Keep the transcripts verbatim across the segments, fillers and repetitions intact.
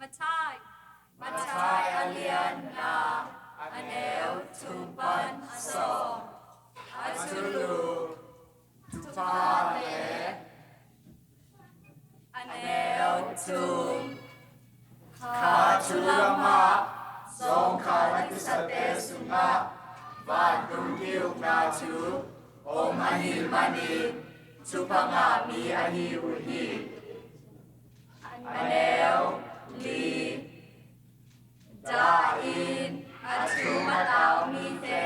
Matthai. Matthai a lian nga, a neu thum pan a sawm. A thulu, thupha le a neu thum. Kha thu lamah zawngkhal a kisate sungah vantung ki-ukna thu om ahih manin thupha ngah mi ahi uh hi. A neu li. Dah in a thum a tau mite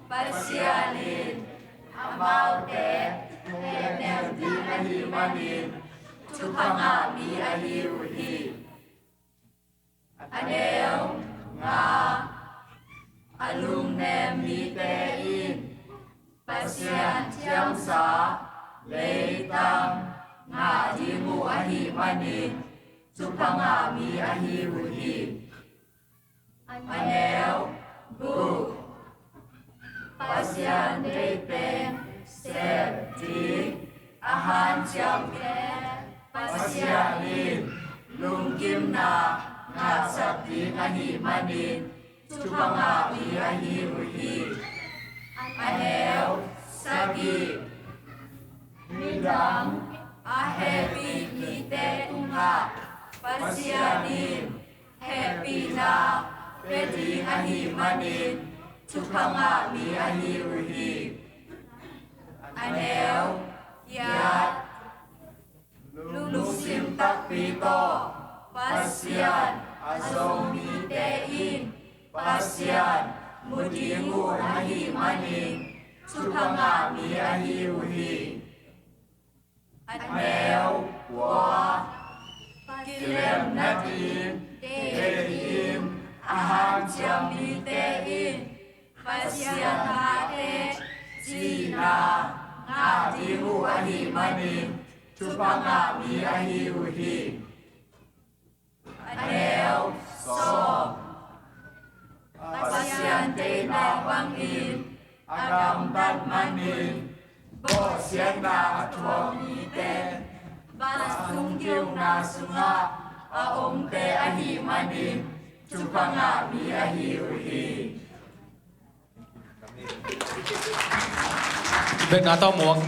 Pasian in amaute hehnem ding ahih manin thupha ngah mi ahi uh hi. A neu nga. A lungnem mite in Pasian thiamsa leitang ngah ding uh ahih manin thupha ngah mi ahi uh hi. A neu guk. Pasian deih teng sep ding a hanciamte Pasian in lungkimna ngahsak ding ahih manin thupha ngah mi ahi uh hi. A neu sagih. Midang a hehpih mite tungah Pasian in hehpihna pia ding ahih manin thupha ngah mi ahi uh hi. A neu giat. Lungsim takpi tawh Pasian a zo mite in Pasian mu ding uh ahih manin thupha ngah mi ahi uh hi. A neu kua. Kilemna ding deih ding a hanciam mite in Pasian thate cihna ngah ding uh ahih manin thupha ngah mi ahi uh hi. A neu sawm. Pasian deihna bangin a gamtat manin bawlsiatna a thuak mite vantung ki-ukna sungah a omte ahih manin thupha ngah mi ahi uh hi. Bekna tawh muak ni.